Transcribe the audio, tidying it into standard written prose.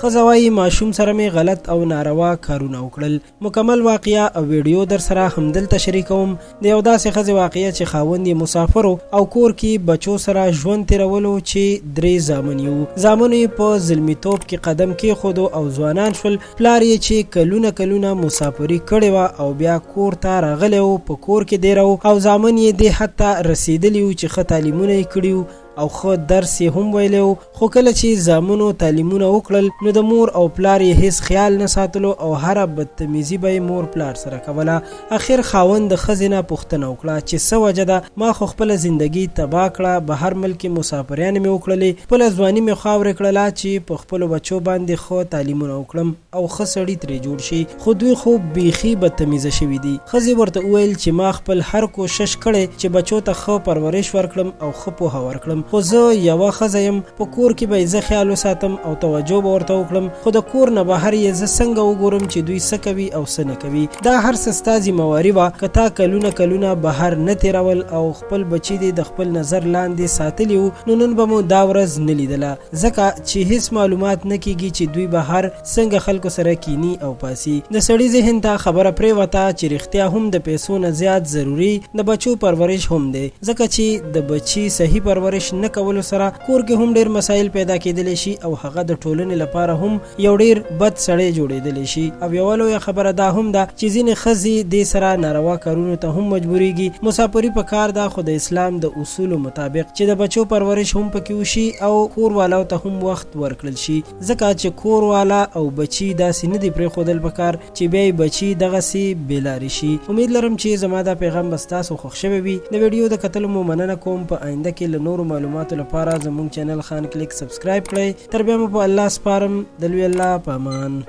ښځه وايي ماشوم سره مې غلط او ناروا کارونه وکړل. مکمل واقعه او ویډیو درسره همدلته شریکوم. د یو داسې ښځې واقعه چې خاوند یې مسافر و او کور کې بچو سره ژوند تیرولو چې درې زامن یې وو. زامنو یې په زلمیتوب کې قدم کېښودو او ځوانان شول. پلار یې چې کلونه کلونه مسافري کړې وه او بیا کور ته راغلی و، په کور کې دېره و او زامن یې دې حد ته رسېدلي وو چې ښه تعلیمونه یې کړي وو او ښه درس یې هم ویلی و، خو کله چې زامنو تعلیمونه وکړل نو د مور او پلار یې هیڅ خیال نه ساتلو او هره بدتمیزي به یې مور پلار سره کوله. اخر خاوند د ښځې نه پوښتنه وکړه چې څه وجه ده ما خو خپله زندګي تباه کړه، بهر ملک کې مسافریانې مې وکړلې، خپله ځواني مې خاورې کړله چې په خپلو بچو باندې ښه تعلیمونه وکړم او ښه سړي ترې جوړ شي، خو دوی خو بیخي بدتمیزه شوي دي. ښځې ورته وویل چې ما خپل هر کوشش کړی چې بچو ته ښه پرورش ورکړم او ښه پوهه ورکړم، خو زه یوه ښځه یم، په کور کې به یې زه خیال وساتم او توجه به ورته وکړم، خو د کور نه بهر یې زه څنګه وګورم چې دوی څه کوي او څه نه کوي؟ دا هر څه ستا ذمه واري وه، که تا کلونه کلونه بهر نه تېرول او خپل بچي دې د خپل نظر لاندې ساتلي وو نو نن به مو دا ورځ نه لیدله، ځکه چې هیڅ معلومات نه کیږي چې دوی بهر څنګه خلکو سره کیني او پاڅي. د سړي ذهن ته خبره پریوته چې رښتیا هم د پیسو نه زیات ضروري د بچو پرورش هم دی، ځکه چې د بچي صحیح پرورش نه کولو سره کور کې هم ډیر مسایل پیدا کیدلی شي او هغه د ټولنې لپاره هم یو ډیر بد سړی جوړیدلی شي. او یوه لویه خبره دا هم ده چې ځینې ښځې دې سره ناروا کارونو ته هم مجبوریږي. مساپري په کار ده خو د اسلام د اصولو مطابق چې د بچو پرورش هم پکې وشي او کور والاو ته هم وخت ورکړل شي، ځکه چې کور والا او بچي داسې نه دي پرېښودل پکار چې بیا یې بچي دغسې بې لارې شي. امید لرم چې زما دا پیغام به ستاسو خوښ شوی وي. د ویډیو د کتلو مو مننه کوم. په آینده کې له نورو معلوماتو لپاره زموږ چینل خان کلیک سبسکرایب کړئ. تر بیا مو په الله سپارم، د لوی الله په امان.